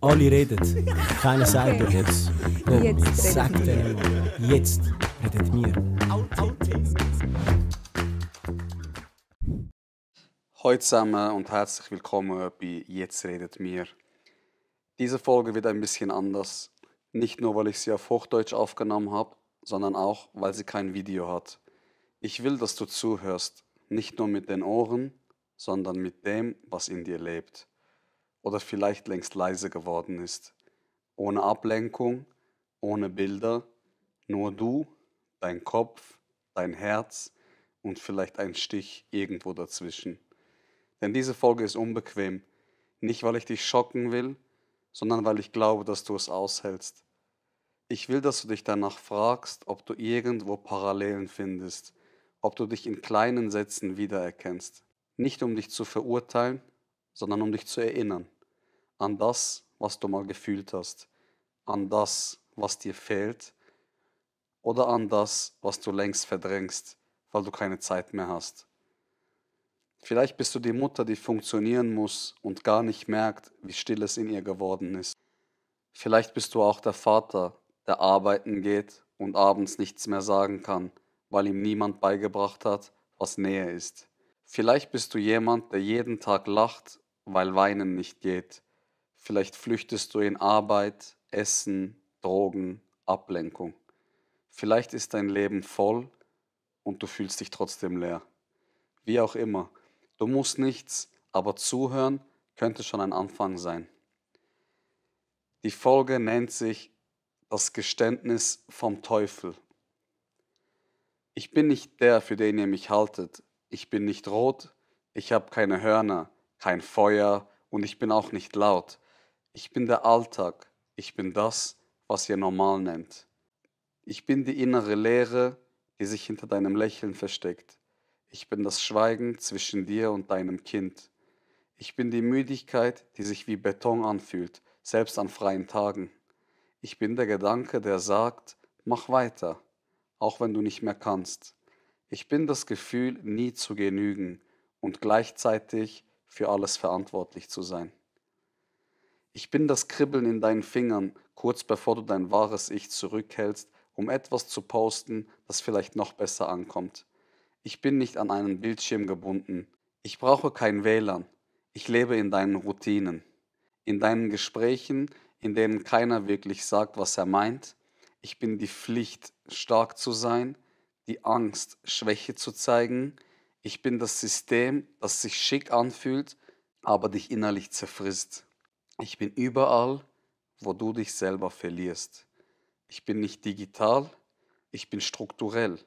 Alle reden, keiner sagt Okay. jetzt. Jetzt Sag redet denen mal, jetzt redet mir. Hallo zusammen und herzlich willkommen bei Jetzt redet mir. Diese Folge wird ein bisschen anders. Nicht nur, weil ich sie auf Hochdeutsch aufgenommen habe, sondern auch, weil sie kein Video hat. Ich will, dass du zuhörst, nicht nur mit den Ohren, sondern mit dem, was in dir lebt. Oder vielleicht längst leise geworden ist. Ohne Ablenkung, ohne Bilder, nur du, dein Kopf, dein Herz und vielleicht ein Stich irgendwo dazwischen. Denn diese Folge ist unbequem. Nicht, weil ich dich schocken will, sondern weil ich glaube, dass du es aushältst. Ich will, dass du dich danach fragst, ob du irgendwo Parallelen findest, ob du dich in kleinen Sätzen wiedererkennst. Nicht um dich zu verurteilen, sondern um dich zu erinnern an das, was du mal gefühlt hast, an das, was dir fehlt oder an das, was du längst verdrängst, weil du keine Zeit mehr hast. Vielleicht bist du die Mutter, die funktionieren muss und gar nicht merkt, wie still es in ihr geworden ist. Vielleicht bist du auch der Vater, der arbeiten geht und abends nichts mehr sagen kann, weil ihm niemand beigebracht hat, was Nähe ist. Vielleicht bist du jemand, der jeden Tag lacht, weil Weinen nicht geht. Vielleicht flüchtest du in Arbeit, Essen, Drogen, Ablenkung. Vielleicht ist dein Leben voll und du fühlst dich trotzdem leer. Wie auch immer, du musst nichts, aber zuhören könnte schon ein Anfang sein. Die Folge nennt sich Das Geständnis vom Teufel. Ich bin nicht der, für den ihr mich haltet. Ich bin nicht rot, ich habe keine Hörner, kein Feuer und ich bin auch nicht laut. Ich bin der Alltag, ich bin das, was ihr normal nennt. Ich bin die innere Leere, die sich hinter deinem Lächeln versteckt. Ich bin das Schweigen zwischen dir und deinem Kind. Ich bin die Müdigkeit, die sich wie Beton anfühlt, selbst an freien Tagen. Ich bin der Gedanke, der sagt, mach weiter, auch wenn du nicht mehr kannst. Ich bin das Gefühl, nie zu genügen und gleichzeitig für alles verantwortlich zu sein. Ich bin das Kribbeln in deinen Fingern, kurz bevor du dein wahres Ich zurückhältst, um etwas zu posten, das vielleicht noch besser ankommt. Ich bin nicht an einen Bildschirm gebunden. Ich brauche kein WLAN. Ich lebe in deinen Routinen, in deinen Gesprächen, in denen keiner wirklich sagt, was er meint. Ich bin die Pflicht, stark zu sein, die Angst, Schwäche zu zeigen. Ich bin das System, das sich schick anfühlt, aber dich innerlich zerfrisst. Ich bin überall, wo du dich selber verlierst. Ich bin nicht digital, ich bin strukturell.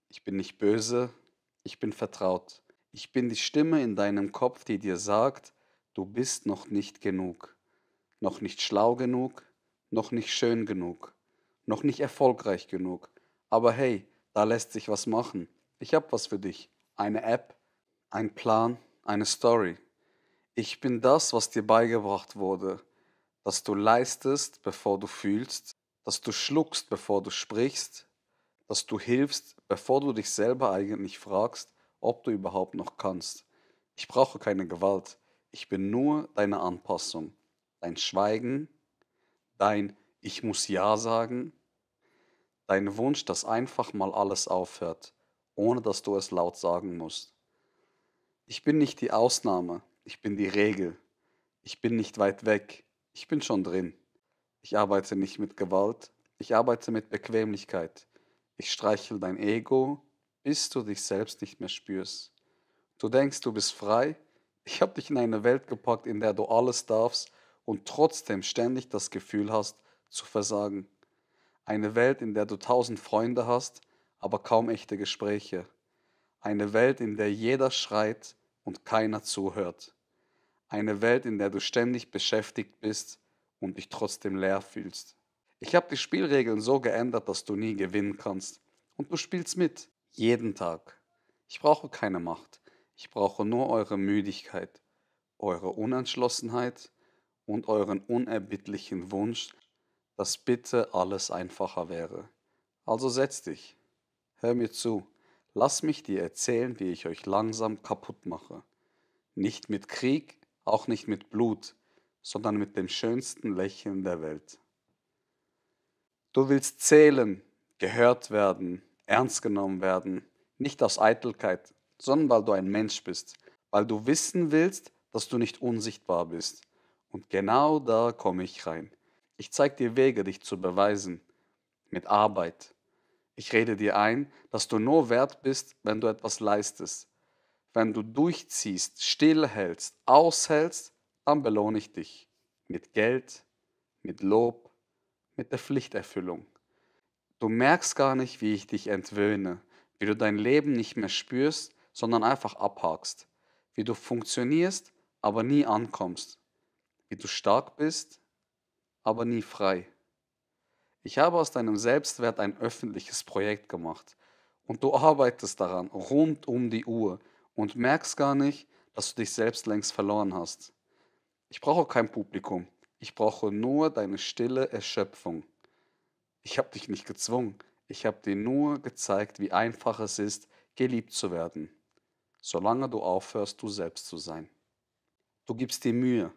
Ich bin nicht böse, ich bin vertraut. Ich bin die Stimme in deinem Kopf, die dir sagt, du bist noch nicht genug, noch nicht schlau genug, noch nicht schön genug, noch nicht erfolgreich genug. Aber hey, da lässt sich was machen. Ich habe was für dich. Eine App, ein Plan, eine Story. Ich bin das, was dir beigebracht wurde, dass du leistest, bevor du fühlst, dass du schluckst, bevor du sprichst, dass du hilfst, bevor du dich selber eigentlich fragst, ob du überhaupt noch kannst. Ich brauche keine Gewalt. Ich bin nur deine Anpassung. Dein Schweigen, dein Ich muss Ja sagen, dein Wunsch, dass einfach mal alles aufhört, ohne dass du es laut sagen musst. Ich bin nicht die Ausnahme, ich bin die Regel. Ich bin nicht weit weg, ich bin schon drin. Ich arbeite nicht mit Gewalt, ich arbeite mit Bequemlichkeit. Ich streichel dein Ego, bis du dich selbst nicht mehr spürst. Du denkst, du bist frei? Ich habe dich in eine Welt gepackt, in der du alles darfst und trotzdem ständig das Gefühl hast, zu versagen. Eine Welt, in der du 1000 Freunde hast, aber kaum echte Gespräche. Eine Welt, in der jeder schreit und keiner zuhört. Eine Welt, in der du ständig beschäftigt bist und dich trotzdem leer fühlst. Ich habe die Spielregeln so geändert, dass du nie gewinnen kannst. Und du spielst mit. Jeden Tag. Ich brauche keine Macht. Ich brauche nur eure Müdigkeit, eure Unentschlossenheit und euren unerbittlichen Wunsch, dass bitte alles einfacher wäre. Also setz dich. Hör mir zu. Lass mich dir erzählen, wie ich euch langsam kaputt mache. Nicht mit Krieg, auch nicht mit Blut, sondern mit dem schönsten Lächeln der Welt. Du willst zählen, gehört werden, ernst genommen werden, nicht aus Eitelkeit, sondern weil du ein Mensch bist, weil du wissen willst, dass du nicht unsichtbar bist. Und genau da komme ich rein. Ich zeige dir Wege, dich zu beweisen, mit Arbeit. Ich rede dir ein, dass du nur wert bist, wenn du etwas leistest. Wenn du durchziehst, stillhältst, aushältst, dann belohne ich dich. Mit Geld, mit Lob, mit der Pflichterfüllung. Du merkst gar nicht, wie ich dich entwöhne, wie du dein Leben nicht mehr spürst, sondern einfach abhakst. Wie du funktionierst, aber nie ankommst. Wie du stark bist, aber nie frei. Ich habe aus deinem Selbstwert ein öffentliches Projekt gemacht und du arbeitest daran rund um die Uhr und merkst gar nicht, dass du dich selbst längst verloren hast. Ich brauche kein Publikum, ich brauche nur deine stille Erschöpfung. Ich habe dich nicht gezwungen, ich habe dir nur gezeigt, wie einfach es ist, geliebt zu werden, solange du aufhörst, du selbst zu sein. Du gibst dir Mühe,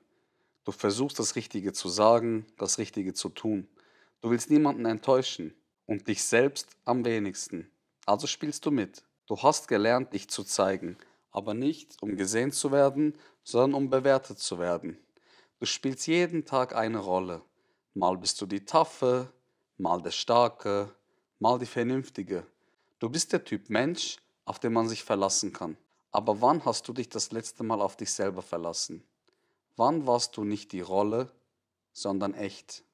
du versuchst das Richtige zu sagen, das Richtige zu tun. Du willst niemanden enttäuschen und dich selbst am wenigsten. Also spielst du mit. Du hast gelernt, dich zu zeigen, aber nicht, um gesehen zu werden, sondern um bewertet zu werden. Du spielst jeden Tag eine Rolle. Mal bist du die Taffe, mal der Starke, mal die Vernünftige. Du bist der Typ Mensch, auf den man sich verlassen kann. Aber wann hast du dich das letzte Mal auf dich selber verlassen? Wann warst du nicht die Rolle, sondern echt?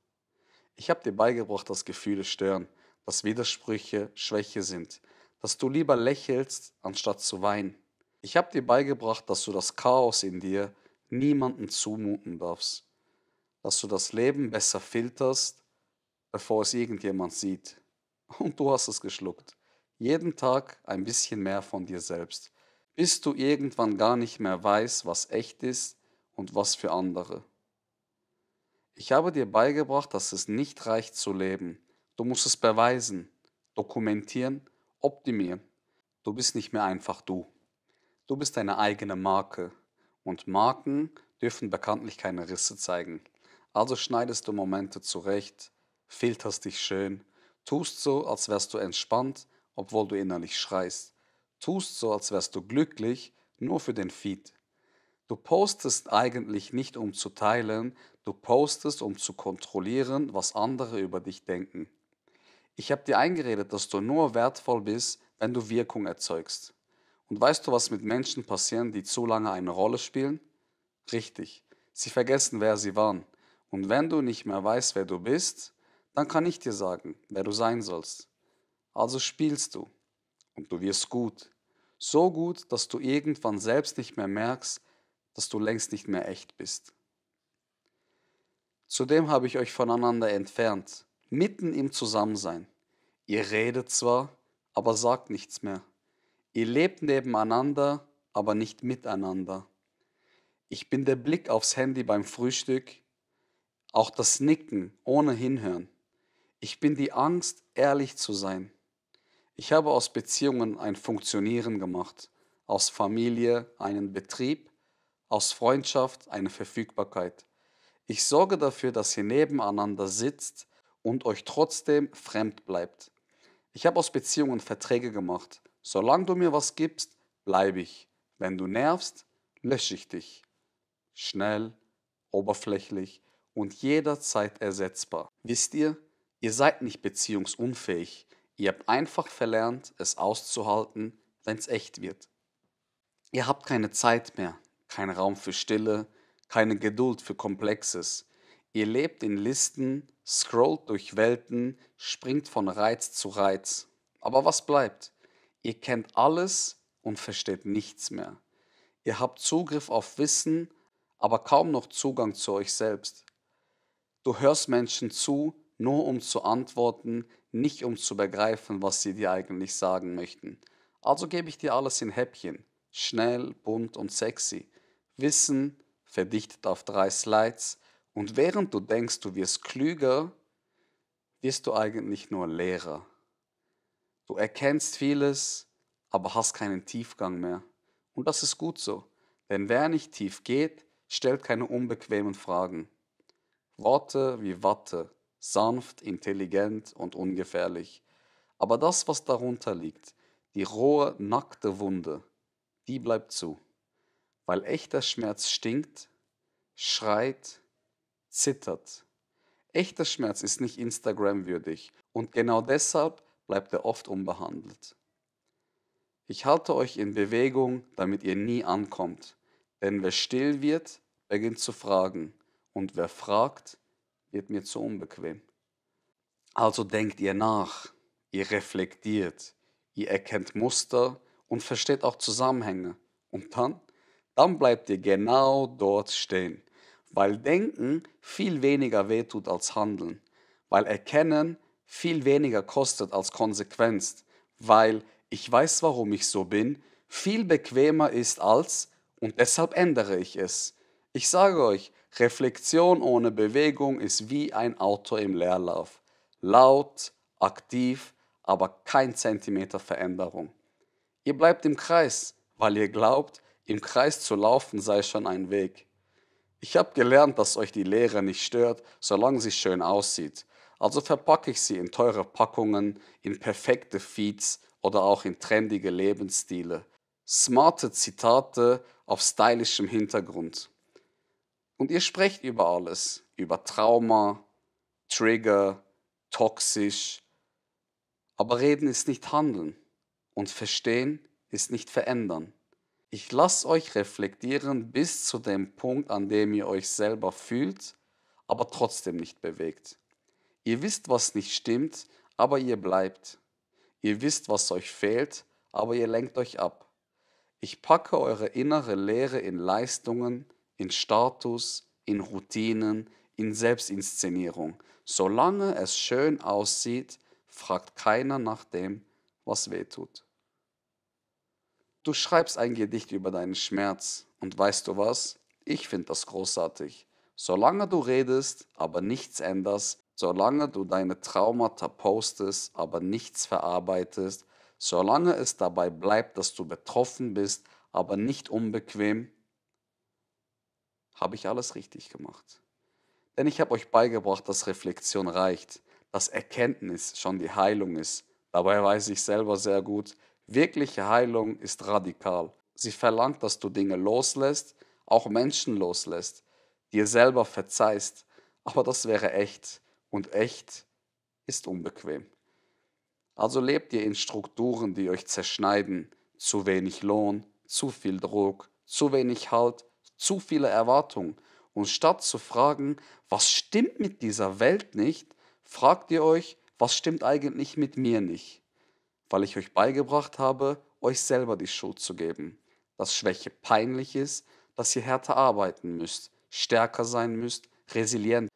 Ich habe dir beigebracht, dass Gefühle stören, dass Widersprüche Schwäche sind, dass du lieber lächelst, anstatt zu weinen. Ich habe dir beigebracht, dass du das Chaos in dir niemandem zumuten darfst, dass du das Leben besser filterst, bevor es irgendjemand sieht. Und du hast es geschluckt. Jeden Tag ein bisschen mehr von dir selbst, bis du irgendwann gar nicht mehr weißt, was echt ist und was für andere. Ich habe dir beigebracht, dass es nicht reicht zu leben. Du musst es beweisen, dokumentieren, optimieren. Du bist nicht mehr einfach du. Du bist deine eigene Marke. Und Marken dürfen bekanntlich keine Risse zeigen. Also schneidest du Momente zurecht, filterst dich schön, tust so, als wärst du entspannt, obwohl du innerlich schreist. Tust so, als wärst du glücklich, nur für den Feed. Du postest eigentlich nicht, um zu teilen, du postest, um zu kontrollieren, was andere über dich denken. Ich habe dir eingeredet, dass du nur wertvoll bist, wenn du Wirkung erzeugst. Und weißt du, was mit Menschen passiert, die zu lange eine Rolle spielen? Richtig, sie vergessen, wer sie waren. Und wenn du nicht mehr weißt, wer du bist, dann kann ich dir sagen, wer du sein sollst. Also spielst du und du wirst gut. So gut, dass du irgendwann selbst nicht mehr merkst, dass du längst nicht mehr echt bist. Zudem habe ich euch voneinander entfernt, mitten im Zusammensein. Ihr redet zwar, aber sagt nichts mehr. Ihr lebt nebeneinander, aber nicht miteinander. Ich bin der Blick aufs Handy beim Frühstück, auch das Nicken ohne Hinhören. Ich bin die Angst, ehrlich zu sein. Ich habe aus Beziehungen ein Funktionieren gemacht, aus Familie einen Betrieb, aus Freundschaft eine Verfügbarkeit. Ich sorge dafür, dass ihr nebeneinander sitzt und euch trotzdem fremd bleibt. Ich habe aus Beziehungen Verträge gemacht. Solange du mir was gibst, bleibe ich. Wenn du nervst, lösche ich dich. Schnell, oberflächlich und jederzeit ersetzbar. Wisst ihr, ihr seid nicht beziehungsunfähig. Ihr habt einfach verlernt, es auszuhalten, wenn es echt wird. Ihr habt keine Zeit mehr, keinen Raum für Stille, keine Geduld für Komplexes. Ihr lebt in Listen, scrollt durch Welten, springt von Reiz zu Reiz. Aber was bleibt? Ihr kennt alles und versteht nichts mehr. Ihr habt Zugriff auf Wissen, aber kaum noch Zugang zu euch selbst. Du hörst Menschen zu, nur um zu antworten, nicht um zu begreifen, was sie dir eigentlich sagen möchten. Also gebe ich dir alles in Häppchen. Schnell, bunt und sexy. Wissen, verdichtet auf 3 Slides. Und während du denkst, du wirst klüger, wirst du eigentlich nur leerer. Du erkennst vieles, aber hast keinen Tiefgang mehr. Und das ist gut so. Denn wer nicht tief geht, stellt keine unbequemen Fragen. Worte wie Watte, sanft, intelligent und ungefährlich. Aber das, was darunter liegt, die rohe, nackte Wunde, die bleibt zu. Weil echter Schmerz stinkt, schreit, zittert. Echter Schmerz ist nicht Instagram-würdig und genau deshalb bleibt er oft unbehandelt. Ich halte euch in Bewegung, damit ihr nie ankommt. Denn wer still wird, beginnt zu fragen. Und wer fragt, wird mir zu unbequem. Also denkt ihr nach, ihr reflektiert, ihr erkennt Muster und versteht auch Zusammenhänge. Und dann bleibt ihr genau dort stehen. Weil Denken viel weniger wehtut als Handeln. Weil Erkennen viel weniger kostet als Konsequenz. Weil ich weiß, warum ich so bin, viel bequemer ist als und deshalb ändere ich es. Ich sage euch, Reflexion ohne Bewegung ist wie ein Auto im Leerlauf. Laut, aktiv, aber kein Zentimeter Veränderung. Ihr bleibt im Kreis, weil ihr glaubt, im Kreis zu laufen sei schon ein Weg. Ich habe gelernt, dass euch die Leere nicht stört, solange sie schön aussieht. Also verpacke ich sie in teure Packungen, in perfekte Feeds oder auch in trendige Lebensstile. Smarte Zitate auf stylischem Hintergrund. Und ihr sprecht über alles, über Trauma, Trigger, toxisch. Aber reden ist nicht handeln und verstehen ist nicht verändern. Ich lasse euch reflektieren bis zu dem Punkt, an dem ihr euch selber fühlt, aber trotzdem nicht bewegt. Ihr wisst, was nicht stimmt, aber ihr bleibt. Ihr wisst, was euch fehlt, aber ihr lenkt euch ab. Ich packe eure innere Leere in Leistungen, in Status, in Routinen, in Selbstinszenierung. Solange es schön aussieht, fragt keiner nach dem, was weh tut. Du schreibst ein Gedicht über deinen Schmerz und weißt du was? Ich finde das großartig. Solange du redest, aber nichts änderst, solange du deine Traumata postest, aber nichts verarbeitest, solange es dabei bleibt, dass du betroffen bist, aber nicht unbequem, habe ich alles richtig gemacht. Denn ich habe euch beigebracht, dass Reflexion reicht, dass Erkenntnis schon die Heilung ist. Dabei weiß ich selber sehr gut, wirkliche Heilung ist radikal. Sie verlangt, dass du Dinge loslässt, auch Menschen loslässt, dir selber verzeihst. Aber das wäre echt und echt ist unbequem. Also lebt ihr in Strukturen, die euch zerschneiden. Zu wenig Lohn, zu viel Druck, zu wenig Halt, zu viele Erwartungen. Und statt zu fragen, was stimmt mit dieser Welt nicht, fragt ihr euch, was stimmt eigentlich mit mir nicht? Weil ich euch beigebracht habe, euch selber die Schuld zu geben. Dass Schwäche peinlich ist, dass ihr härter arbeiten müsst, stärker sein müsst, resilient.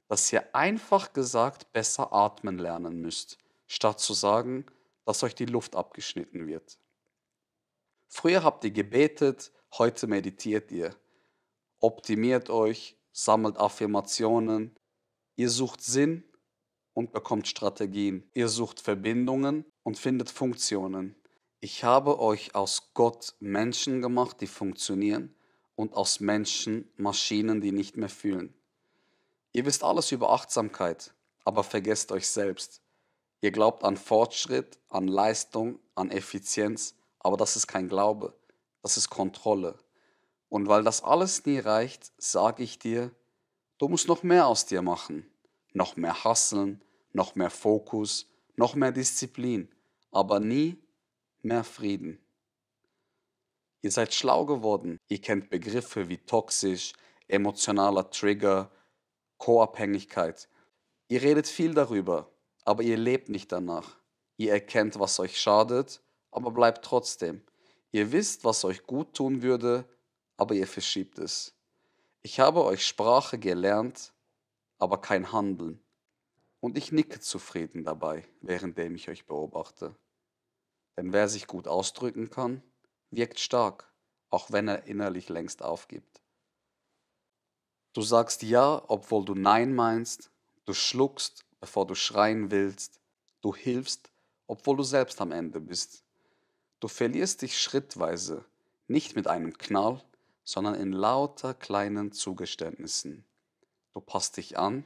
Dass ihr einfach gesagt besser atmen lernen müsst, statt zu sagen, dass euch die Luft abgeschnitten wird. Früher habt ihr gebetet, heute meditiert ihr. Optimiert euch, sammelt Affirmationen. Ihr sucht Sinn und bekommt Strategien. Ihr sucht Verbindungen und findet Funktionen. Ich habe euch aus Gott Menschen gemacht, die funktionieren und aus Menschen Maschinen, die nicht mehr fühlen. Ihr wisst alles über Achtsamkeit, aber vergesst euch selbst. Ihr glaubt an Fortschritt, an Leistung, an Effizienz, aber das ist kein Glaube, das ist Kontrolle. Und weil das alles nie reicht, sage ich dir, du musst noch mehr aus dir machen. Noch mehr hustlen, noch mehr Fokus, noch mehr Disziplin, aber nie mehr Frieden. Ihr seid schlau geworden, ihr kennt Begriffe wie toxisch, emotionaler Trigger, Co-Abhängigkeit. Ihr redet viel darüber, aber ihr lebt nicht danach. Ihr erkennt, was euch schadet, aber bleibt trotzdem. Ihr wisst, was euch gut tun würde, aber ihr verschiebt es. Ich habe euch Sprache gelernt, aber kein Handeln. Und ich nicke zufrieden dabei, währenddem ich euch beobachte. Denn wer sich gut ausdrücken kann, wirkt stark, auch wenn er innerlich längst aufgibt. Du sagst ja, obwohl du Nein meinst, du schluckst, bevor du schreien willst, du hilfst, obwohl du selbst am Ende bist. Du verlierst dich schrittweise, nicht mit einem Knall, sondern in lauter kleinen Zugeständnissen. Du passt dich an,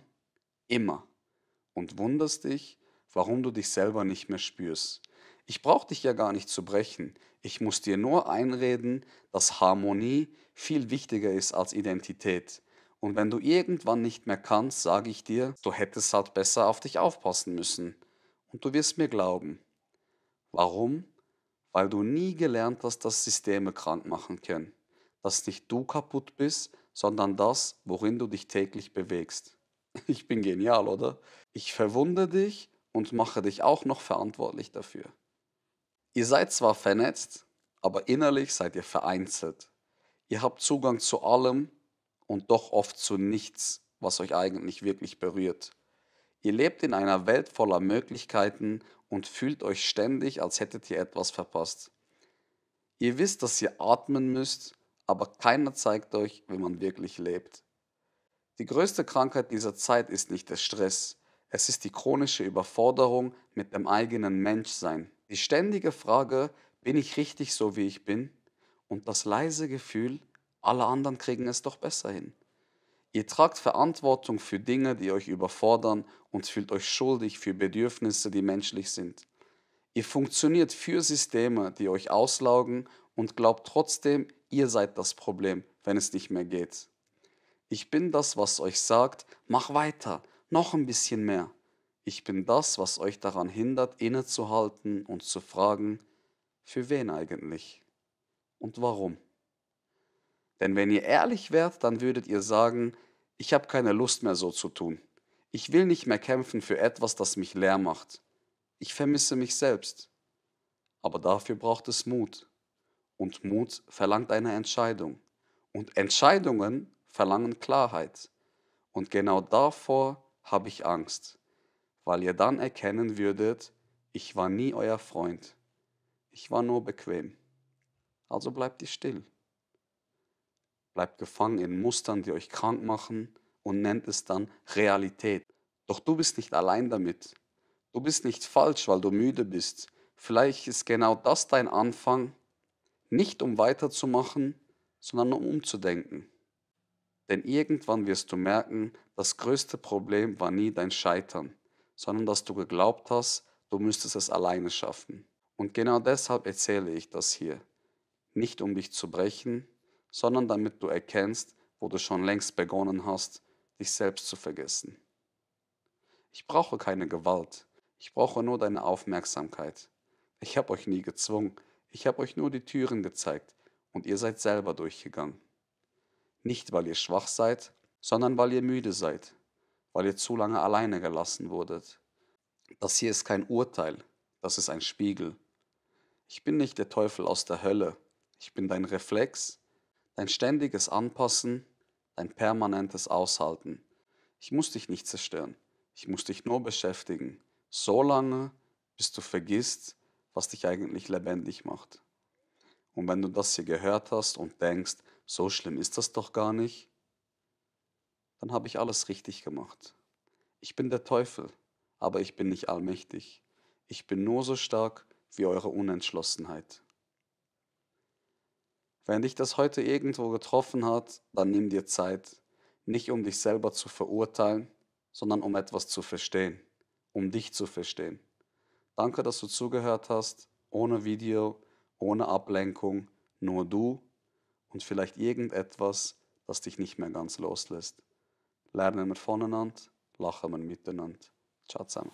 immer, und wunderst dich, warum du dich selber nicht mehr spürst. Ich brauche dich ja gar nicht zu brechen. Ich muss dir nur einreden, dass Harmonie viel wichtiger ist als Identität. Und wenn du irgendwann nicht mehr kannst, sage ich dir, du hättest halt besser auf dich aufpassen müssen. Und du wirst mir glauben. Warum? Weil du nie gelernt hast, dass Systeme krank machen können. Dass nicht du kaputt bist, sondern das, worin du dich täglich bewegst. Ich bin genial, oder? Ich verwundere dich und mache dich auch noch verantwortlich dafür. Ihr seid zwar vernetzt, aber innerlich seid ihr vereinzelt. Ihr habt Zugang zu allem und doch oft zu nichts, was euch eigentlich wirklich berührt. Ihr lebt in einer Welt voller Möglichkeiten und fühlt euch ständig, als hättet ihr etwas verpasst. Ihr wisst, dass ihr atmen müsst, aber keiner zeigt euch, wie man wirklich lebt. Die größte Krankheit dieser Zeit ist nicht der Stress, es ist die chronische Überforderung mit dem eigenen Menschsein. Die ständige Frage, bin ich richtig so, wie ich bin? Und das leise Gefühl, alle anderen kriegen es doch besser hin. Ihr tragt Verantwortung für Dinge, die euch überfordern und fühlt euch schuldig für Bedürfnisse, die menschlich sind. Ihr funktioniert für Systeme, die euch auslaugen und glaubt trotzdem, ihr seid das Problem, wenn es nicht mehr geht. Ich bin das, was euch sagt, mach weiter, noch ein bisschen mehr. Ich bin das, was euch daran hindert, innezuhalten und zu fragen, für wen eigentlich und warum? Denn wenn ihr ehrlich wärt, dann würdet ihr sagen, ich habe keine Lust mehr so zu tun. Ich will nicht mehr kämpfen für etwas, das mich leer macht. Ich vermisse mich selbst. Aber dafür braucht es Mut. Und Mut verlangt eine Entscheidung. Und Entscheidungen verlangen Klarheit. Und genau davor habe ich Angst, weil ihr dann erkennen würdet, ich war nie euer Freund. Ich war nur bequem. Also bleibt ihr still. Bleibt gefangen in Mustern, die euch krank machen und nennt es dann Realität. Doch du bist nicht allein damit. Du bist nicht falsch, weil du müde bist. Vielleicht ist genau das dein Anfang, nicht um weiterzumachen, sondern um umzudenken. Denn irgendwann wirst du merken, das größte Problem war nie dein Scheitern, sondern dass du geglaubt hast, du müsstest es alleine schaffen. Und genau deshalb erzähle ich das hier. Nicht um dich zu brechen, sondern damit du erkennst, wo du schon längst begonnen hast, dich selbst zu vergessen. Ich brauche keine Gewalt, ich brauche nur deine Aufmerksamkeit. Ich habe euch nie gezwungen, ich habe euch nur die Türen gezeigt und ihr seid selber durchgegangen. Nicht, weil ihr schwach seid, sondern weil ihr müde seid, weil ihr zu lange alleine gelassen wurdet. Das hier ist kein Urteil, das ist ein Spiegel. Ich bin nicht der Teufel aus der Hölle, ich bin dein Reflex, dein ständiges Anpassen, dein permanentes Aushalten. Ich muss dich nicht zerstören, ich muss dich nur beschäftigen, so lange, bis du vergisst, was dich eigentlich lebendig macht. Und wenn du das hier gehört hast und denkst, so schlimm ist das doch gar nicht, dann habe ich alles richtig gemacht. Ich bin der Teufel, aber ich bin nicht allmächtig. Ich bin nur so stark wie eure Unentschlossenheit. Wenn dich das heute irgendwo getroffen hat, dann nimm dir Zeit, nicht um dich selber zu verurteilen, sondern um etwas zu verstehen, um dich zu verstehen. Danke, dass du zugehört hast, ohne Video, ohne Ablenkung, nur du und vielleicht irgendetwas, das dich nicht mehr ganz loslässt. Lernen wir voneinander, lachen wir miteinander. Ciao zusammen.